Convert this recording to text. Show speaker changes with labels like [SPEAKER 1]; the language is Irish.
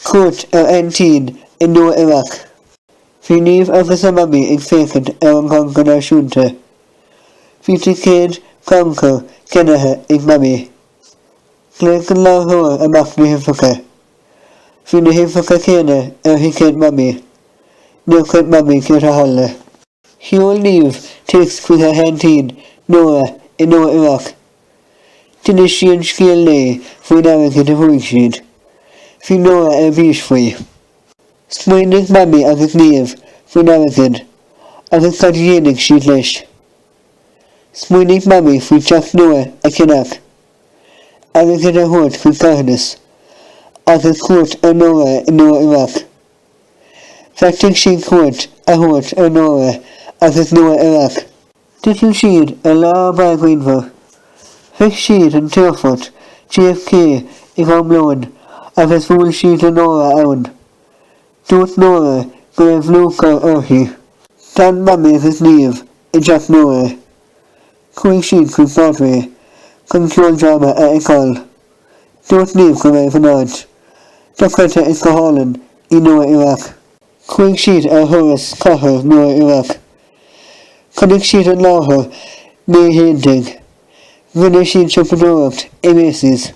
[SPEAKER 1] Cuairt ar aintín i Nua Eabhrac. Bhí Niamh agus a mamaí ag féachaint ar an gCrannchur Náisiúnta. Bhí ticéad crannchuir ceannaithe ag Mamaí. Ghlaoigh an láithreoir amach na huimhreacha. Bhí na huimhreacha céanna ar thicéad Mamaí. Níor chreid Mamaí céard a tharla. Sheol Niamh téacs chuig a haintín, Nóra, i Nua Eabhrac. D'inis sí an scéal léi faoin airgead a bhuaigh siad. Bhí Nóra ar bís faoi. Smaoinigh Mamaí agus Niamh faoin airgead agus cad a dhéanfadh siad leis. Smaoinigh Mamaí faoi teach nua a cheannach, airgead a thabhairt chuig carthanas, agus cuairt ar Nóra i Nua Eabhrac. Bheartaigh siad cuairt a thabhairt ar Nóra agus Nua Eabhrac. D'eitil siad ar lá breá grianmhar. Shroich siad an t-aerfort, JFK, ag am lóin agus bhuail siad le Nóra ann. Dúirt Nóra go raibh lúcháir uirthi. D'fhan Mamaí agus Niamh i dteach Nóra. Chuaigh siad chuig Broadway chun ceoldráma a fheiceáil. Dúirt Niamh go raibh an áit dochreidte is go hálainn í Nua Eabhrac. Chuaigh siad ar thuras chathair Nua Eabhrac. Chonaic siad an láthair May 11. Rinne siad siopadóireacht i Macy's.